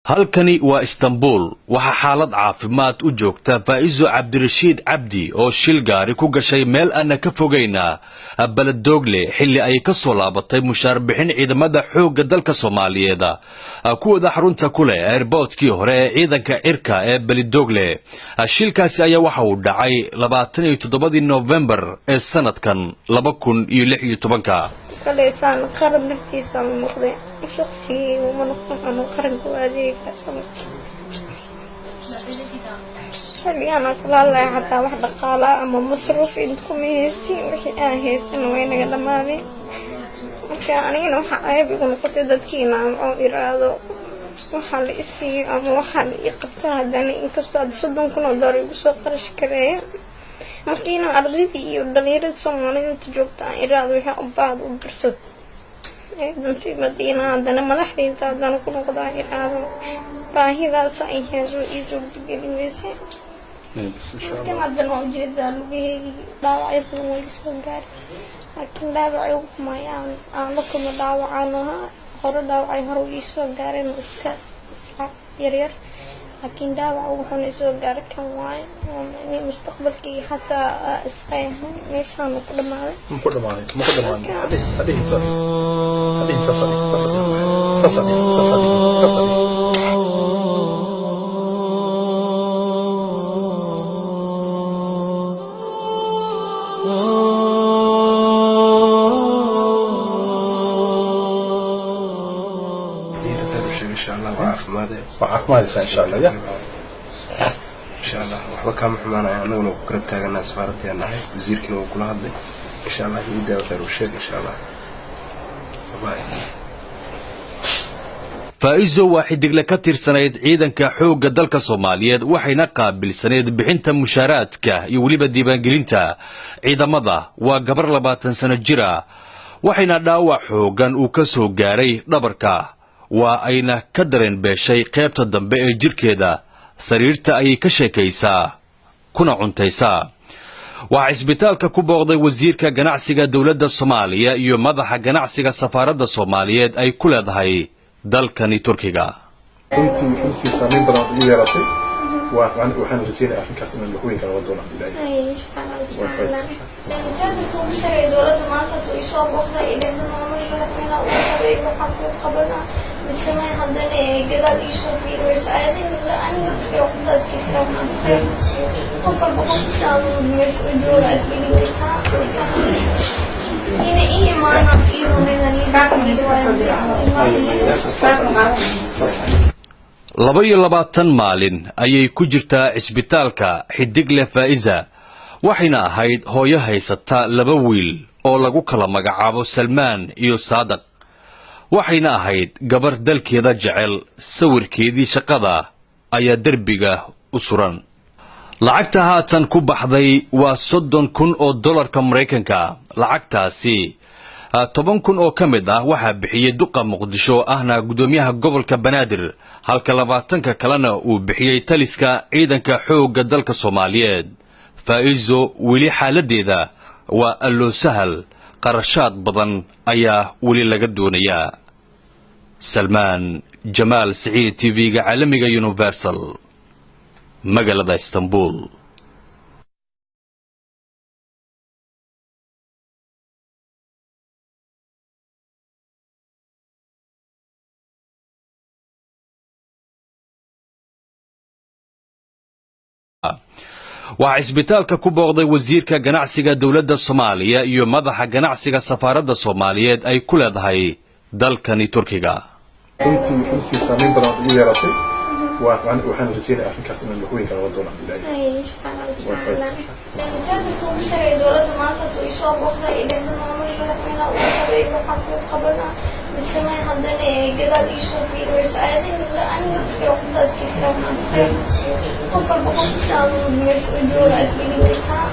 Halkani waa Istanbul. Waxaa xaalad caafimaad u joogta Faa'iso Cabdirashiid Cabdi oo shil gaari ku gashay meel aana ka fogayna Beledoogle, xilli ay ka soo laabatay mushaar bixin ciidamada xoogga dalka Soomaaliyeed kuwooda xarunta ku leh airportkii hore ee ciidanka cirka ee Beledogle. Shilkaasi ayaa waxa uu dhacay 27-dii Nofembar ee sanadkan 2016-ka. Kaleysaan qaran dartiisa ma noqday, shaqsigii uma noqon ama qaranka u adeegasa. Xilligaan aan kula hadlaya xataa wax dhaqaalaa ama masruuf inta kuma haystin, wixii aan haysana way naga dhamaaday. Marka anigana waxaa ceeb igu noqotay dadkiina ama iraado waxaa la isiiyo ama waxaa la ii qabtaa. Haddana inkastoo hadda $30,000 igu soo qarash kareeya, marka inaan ardaydii iyo dhalinyarada Soomaalida inta joogta aan iraado waxaa u baahda u dirsad dantu madiina, haddana madaxdiinta haddana ku noqdaa iraado baahidaas ay heeso ii suurtageli weyse. Markan haddana waa ujeedaa lugaheygii dhaawacyo badan way soo gaaray, laakiin dhaawacay ugu xumay aan la kulmo dhaawacaan ahaa hore, dhaawacay hore ii soo gaareen oo iska yaryar, laakiin dhaawac ugu xun soo gaaray kan waaye. Mustaqbalkii xataa isqeyahay meeshaan ku dhamaaday. Ma ku dhamaanin, ma ku dhamaanin. Hadhihin saas, hadhihin saas, hadhihin saas, saas hadhihin, saas hadhihin, saas hadhihin. Niyadda khayr u sheeg, insha Allah waa caafimaade. Waa caafimaadaysaa insha Allah, ya. Insha Allah waxba kaama xumaanaya, annaguna waa ku garab taaganaa, safaaradii nahay, wasiirkiina wuu kula hadlay. Insha Allah niyaddaada khayr u sheeg, insha Allah. Bye. Faa'iso waa xidigle ka tirsanayd ciidanka xoogga dalka Soomaaliyeed, waxayna qaabilsanayd bixinta mushaaraadka iyo weliba diiwaangelinta ciidamada. Waa gabar 20 sano jira, waxayna dhaawac xooggan uu ka soo gaaray dhabarka, waa ayna ka dareen beeshay qaybta dambe ee jirkeeda. Sariirta ayay ka sheekaysaa kuna cuntaysaa. Waxaa cisbitaalka ku booqday wasiirka ganacsiga dowladda Soomaaliya iyo madaxa ganacsiga safaaradda Soomaaliyeed ay ku leedahay dalkani Turkiga. Runtii saameyn badan ugu yeelatay. Waxaan rajeynaya arrinkaas inaan wax weyn ka qaban doono, Cabdillahi. Jaanibka ugu sareeya dowladda maanta hadduu isoo booqda ay dhahdo maamul madaxweynaha uu qabay waxaa kuu qabana mise may, haddana gadaal iisoo fiiriyeysa aniga naftiga qoftaas ka xiran qof walba qofkiisa ama meesha u jooga isgelin kartaa ina ii imaana iyadoo. 22 maalin ayay ku jirtaa cisbitaalka xidigle Faa'iza, waxayna ahayd hooyo haysata laba wiil oo lagu kala magacaabo Salmaan iyo Saadaq, waxayna ahayd gabar dalkeeda jecel. Sawirkeedii shaqada ayaa derbiga u suran. Lacagta haatan ku baxday waa 30,000 oo dollarka Maraykanka. Lacagtaasi 10,000 oo ka mid ah waxaa bixiyey duqa Muqdisho, ahna guddoomiyaha gobolka Banaadir, halka 20-ka kalena uu bixiyey taliska ciidanka xoogga dalka Soomaaliyeed. Faa'iso weli xaaladdeeda waa alloo sahal, qarashaad badan ayaa weli laga doonayaa. Salmaan Jamaal Siciid, TV-ga caalamiga Universal, magaalada Istanbul. Waxaa cisbitaalka ku booqday wasiirka ganacsiga dowladda Soomaaliya iyo madaxa ganacsiga safaaradda Soomaaliyeed ay ku leedahay dalkani Turkiga. Runtii saameyn badan ugu yeelatay. Waxaan rajeynaya arrinkaas inaan wax weyn ka qaban doono, Cabdillahi. Jaanibka ugu sareeya dowladda maanta hadduu isoo booqda ay dhahdo maamul madaxweynaha uu qabay waxaa kuu qabana mise may, haddana gadaal iisoo fiiriyeysa aniga naftiga qoftaas ka xiran qof walba qofkiisa ama meesha u jooga isgelin kartaa.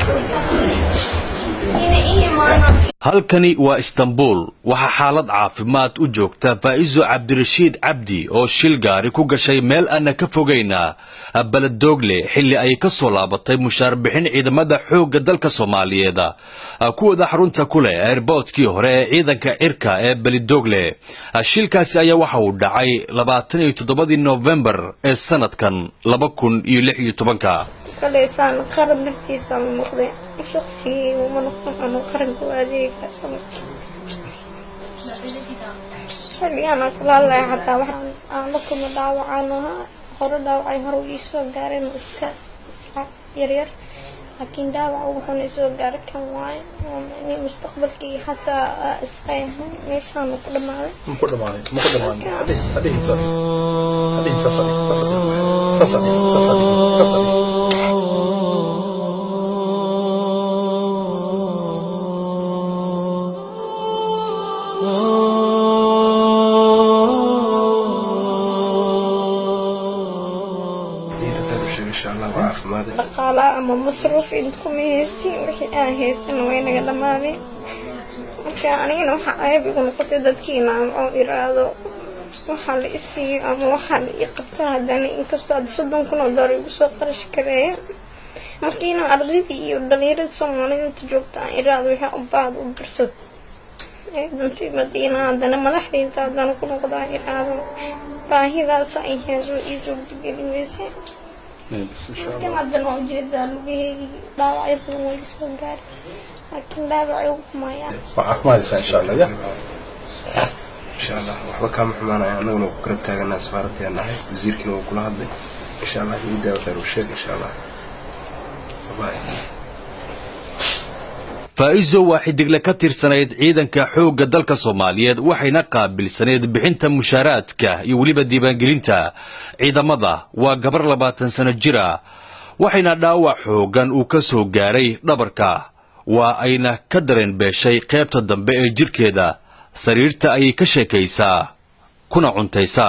Inay ii imaanaan. Halkani waa Istanbul. Waxaa xaalad caafimaad u joogta Faa'iso Cabdirashiid Cabdi oo shil gaari ku gashay meel aana ka fogayna Beledoogle, xilli ay ka soo laabatay mushaar bixin ciidamada xoogga dalka Soomaaliyeed kuwooda xarunta ku leh airportkii hore ee ciidanka cirka ee Belidogle. Shilkaasi ayaa waxa uu dhacay 27-dii Nofembar ee sanadkan 2016-ka. Kaleysaan qaran dartiisa ma noqday, shaqsigii uma noqon anuu qaranka u adeega. Xilligaan oo kale hadlaya xataa waxaan aan la kulmo dhaawacaan ahaa hore, dhaawacay hore ii soo gaareen oo iska yaryar, laakiin dhaawac ugu xun soo gaaray kan waaye oo micnihi mustaqbalkii xataa isqeyahay meeshaan ku dhamaaday. Ma ku dhamaanin, ma ku dhamaanin. Hadhihin, hadhihin saas, hadhihin saas, hadhihin saas, saas, hadhihin saas, hadhihin saas, hadhihin. Niyadda khayr u sheeg, insha Allah waa caafimaade. Dhaqaala ama masruuf inta kuma haystiin, wixii aan haysana way naga dhamaaday. Marka anigana waxaa ceeb igu noqotay dadkiina oo iraado waxaa la isiiyo ama waxaa la ii qabta. Haddana inkastoo hadda $30,000 igu soo qarash kareeya, markiina ardaydii iyo dhalinyarada Soomaalida inta joogta aan iraado waxaa u baahda u dirsad ee dantu madiina, haddana madaxdiinta haddana ku noqdaa iraado baahidaas ay hayso ii suurtageli weyse. Bas, insha Kan Allah. Haddana waa ujeedaa lugaheygii dhaawacyo badan way soo gaaray, laakiin dhaawacay ugu xumaayaan. Waa caafimaadaysaa, insha Allah, ya. Insha Allah waxba kaama xumaanaya, annaguna waa ku garab taaganaa, safaaradii nahay, wasiirkiina wuu kula hadlay. Insha Allah niyaddaada khayr u sheeg, insha Allah. Bye. Faa'iso waa xidigle ka tirsanayd ciidanka xoogga dalka Soomaaliyeed, waxayna qaabilsanayd bixinta mushaaraadka iyo weliba diiwaangelinta ciidamada. Waa gabar 20 sano jira, waxayna dhaawac xooggan uu ka soo gaaray dhabarka, waa ayna ka dareen beeshay qaybta dambe ee jirkeeda. Sariirta ayay ka sheekaysaa kuna cuntaysaa.